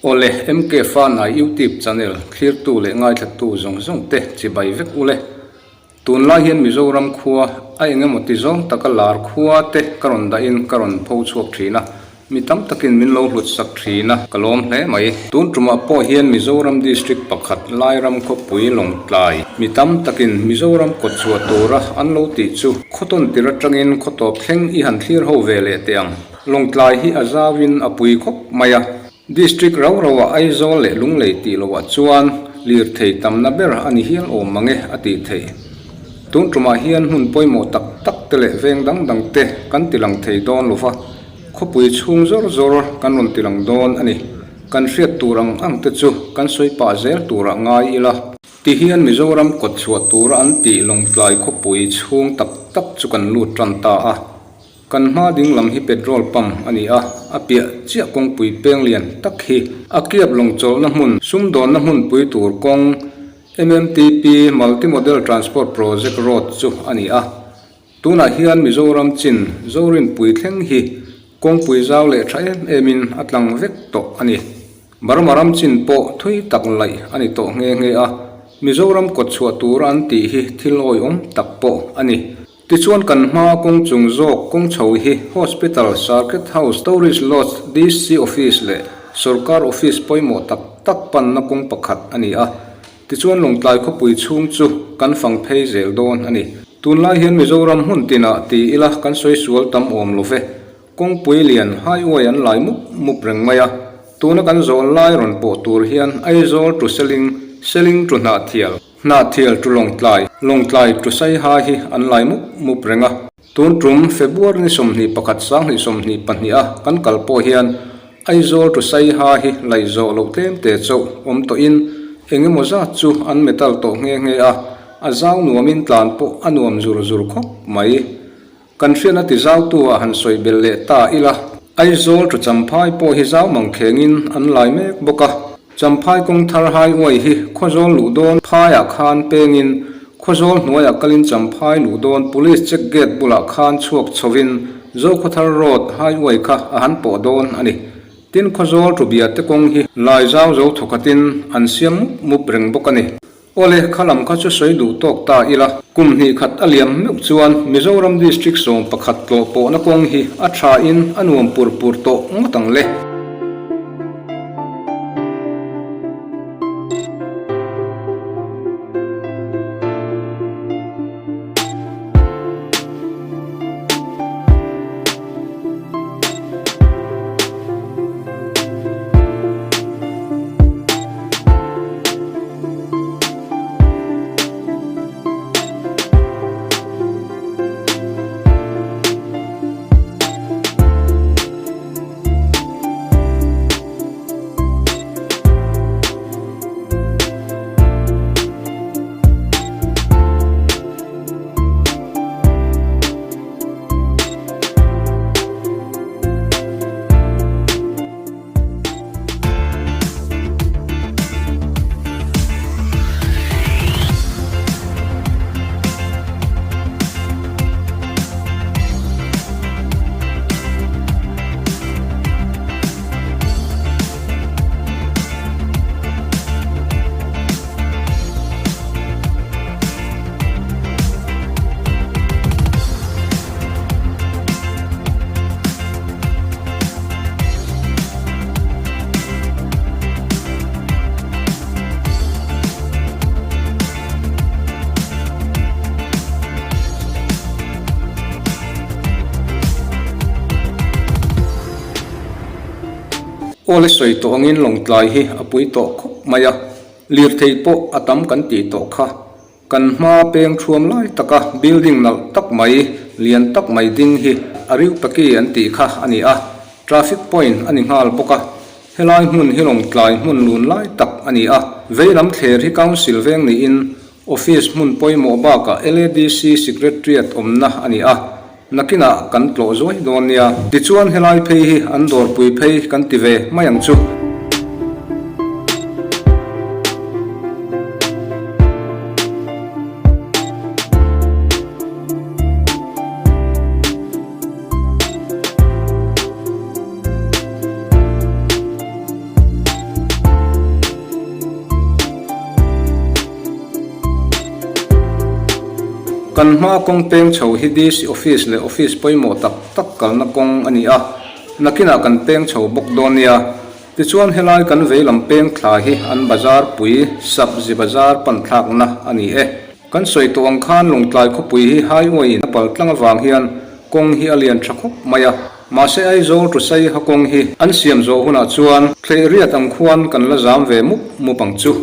Awle, MK Fanai YouTube channel thlirtu leh ngaithlattu zawng zawng te chibai vek ule. Tunlai hian Mizoram khua a eng emaw ti zawng taka lar khua te ka rawn dahin ka rawn pho chhuak thin a, mi tam takin min lo hlut sak thin a, ka lawm hle mai. Tun tumah pawh hian Mizoram District pakhat Lairam khawpui Lawngtlai mi tam takin Mizoram kawt chhuah tura an lo tih chu khawtawn tir atangin khawtawp thleng i han thlir ho ve leh teh ang. Lawngtlai hi a zauin a pui khawp mai a. District rau rauah Aizawl leh Lunglei tih lohah chuan lirthei tamna ber a ni hial awm mang e a tih theih. Tun tumah hian hmun pawimawh tak tak te leh veng dang dang te kan ti lang thei dawn lova, khawpui chhung zawr zawr kan rawn ti lang dawn a ni. Kan hriat tur ang ang te chu kan sawi pah zel turah ngai ila. Tihian Mizoram kawt chhuah tura an tih Lawngtlai khawpui chhung tak tak chu kan lut tan ta a. Kan hma ding lam hi petrol pump a ni a, a piah chiah kawngpui peng lian tak hi a kiap lawng chawlhna hmun, sumdawnna hmunpui tur kawng, MMTP, Multi Model Transport Project Road chu a ni a. Tunah hian Mizoram chin Zorinpui thleng hi kawngpui zau leh tha em emin a tlang vek tawh a ni. Burma ram chin pawh thui tak laih a ni tawh nghe nghe a, Mizoram kawtchhuah tura an tih hi thil awihawm tak pawh a ni. Tichuan kan hma kawng chung zawk kawng chho hi Hospital, Circuit House, Tourist Lodge, DC Office leh Sorkar Office pawimawh tak tak panna kawng pakhat a ni a. Tichuan Lawngtlai khawpui chhung chu kan fang phei zel dawn a ni. Tunlai hian Mizoram hmun tinah ti ila kan sawi sual tam awm lo ve. Kawngpui lian highway an lai mup mup reng mai a. Tuna kan zawl lai rawn pawh tur hian Aizawl to Seling, Seling to Hnahthial, Hnahthial tu Lawngtlai, Lawngtlai tu Saiha hi an lai mup mup reng a. Tun tum February ni 21 2022 a kan kal pawh hian Aizawl tu Saiha hi laih zawh loh tlem te chauh awm tawhin eng emaw zat chu an metal tawh nghe nghe a, a zau nuamin tlan pawh a nuam zur zur khawp mai. Kan hriatna ti zautu ah han sawi belh leh ta ila, Aizawl tu Champhai pawh hi zau mang khengin an lai mek bawk a. Champhai kawng thar highway hi Khawzawl luh dawn phaiah khan pengin Khawzawl hnuaiah kalin Champhai luh dawn Police check gate bulah khan chhuak chhovin Zokhawthar road highway kha a han pawh dawn a ni. Tin Khawzawl tu Biate kawng hi lai zau zo thawkhatin an siam mup mup reng bawk a ni. Awle, kha lam kha chu sawi duh tawk ta ila. Kum hnih khat a liam meuh chuan Mizoram District 11 tlawh pawhna kawng hi a tha in a nuam pur pur tawh ngawt ang le. Awle sawi tawh angin Lawngtlai hi a pui tawh khawp mai a, lirthei pawh a tam kan tih tawh kha. Kan hma peng thuam lai taka building nalh tak mai, lian tak mai ding hi a riu paki an tih kha a ni a, traffic point a ni nghal bawk a. Helai hmun hi Lawngtlai hmun lun lai tak a ni a, veilam thler hi Council veng niin office hmun pawimawh bakah LADC Secretariat awmna a ni a, nakinah kan tlawh zuai dawn nia. Tichuan helai phei hi an dawrpui phei kan ti ve mai ang chu. Kan hma kawng peng chho hi DC Office leh Office pawimawh tak tak kalna kawng a ni a, nakinah kan peng chho bawk dawn nia. Tichuan helai kan veilam peng thla hi an bazar pui Sabzi bazar pan thlakna a ni e. Kan sawi tawh ang khan Lawngtlai khawpui hi highway in a pal tlang avang hian kawng hi a lian tha khawp mai a, mahse Aizawl to Saiha kawng hi an siam zawh hunah chuan thleh riat ang khuan kan la zam ve mup mup ang chu.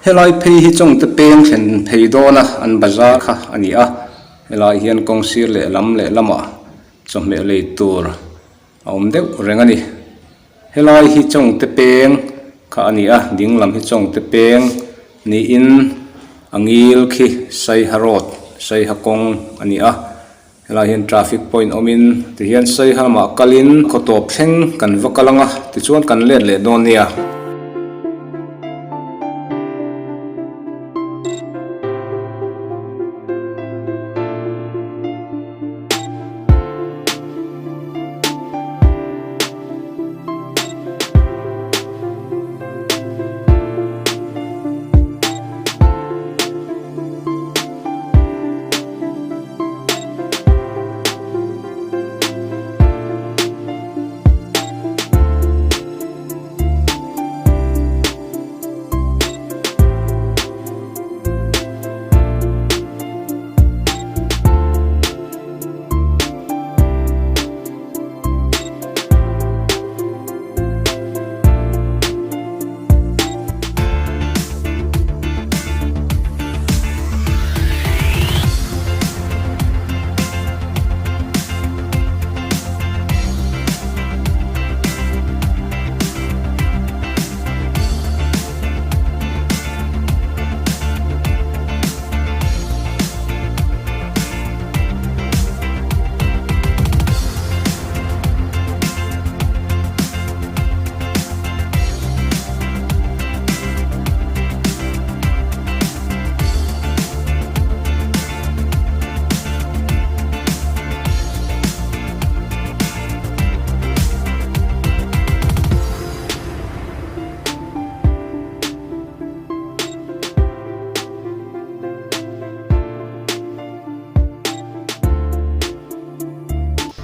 Helai phei hi Chawngte peng thlen phei dawna an bazar kha a ni a, helai hian kawng sir lehlam lehlamah chawhmeh lei tur a awm deuh reng a ni. Helai hi Chawngte peng kha a ni a, ding lam hi Chawngte peng niin a ngil khi Saiha road, Saiha kawng a ni a. Helai hian traffic point awmin tihian Saiha lamah kalin khaw tawp thleng kan va kal ang a, tichuan kan let leh dawn nia.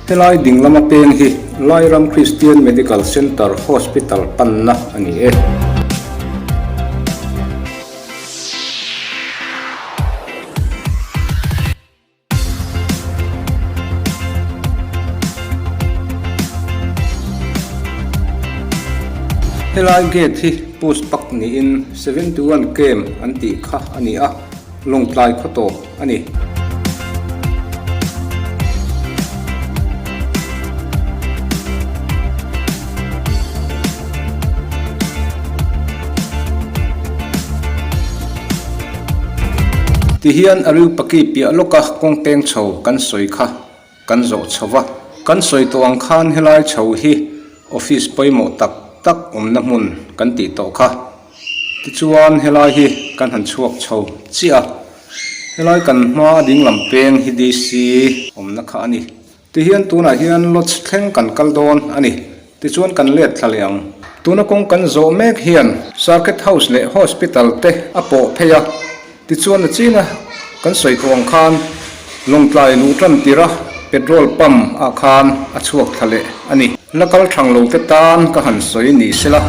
Helai ding lama peng hi Lairam Christian Medical Centre Hospital panna a ni e. Helai gate hi Puspak niin 71 Camp an tih kha a ni a, Lawngtlai khaw tawp a ni. Tihian Areopagi piah lawka kawng peng chho kan sawi kha kan zawh chho va. Kan sawi tawh ang khan helai chho hi office pawimawh tak tak awmna hmun kan tih tawh kha. Tichuan helai hi kan han chhuak chho chiah a, helai kan hma dinglam peng hi DC awmna kha a ni. Tihian tunah hian lodge thleng kan kal dawn a ni. Tichuan kan let thla leh ang. Tuna kawng kan zawh mek hian Circuit House leh Hospital te a pawh phei a. Tichuan a china kan sawi tawh ang khan Lawngtlai luh tan tirh a petrol pump ah khan a chhuak thla leh a ni. La kal thang lo te tan ka han sawi ni sela.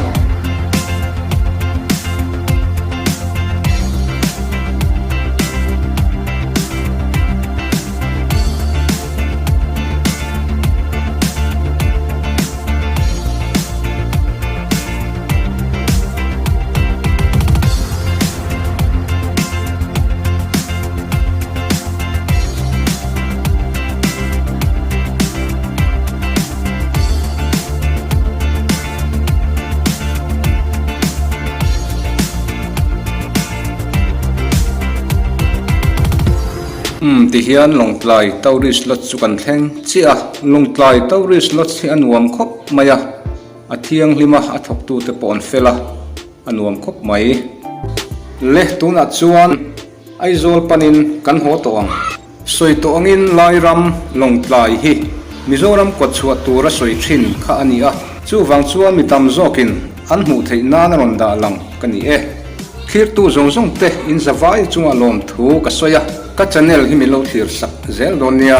Umm tihian Lawngtlai Tourist Lodge chu kan thleng chiah a, Lawngtlai Tourist Lodge hi a nuam khawp mai a, a thianghlim a, a thawktute pawh an fel a, a nuam khawp mai. Le tunah chuan Aizawl panin kan haw tawh ang. Sawi tawh angin Lairam Lawngtlai hi Mizoram kawtchhuah tura sawi thin kha a ni a, chuvang chuan mi tam zawkin an hmuh theih nan a rawn dah lang ka ni e. Thlirtu zawng zawng te in zavai chunga lawmthu ka sawi a, ka channel hi min lo thlir sak zel dawn nia.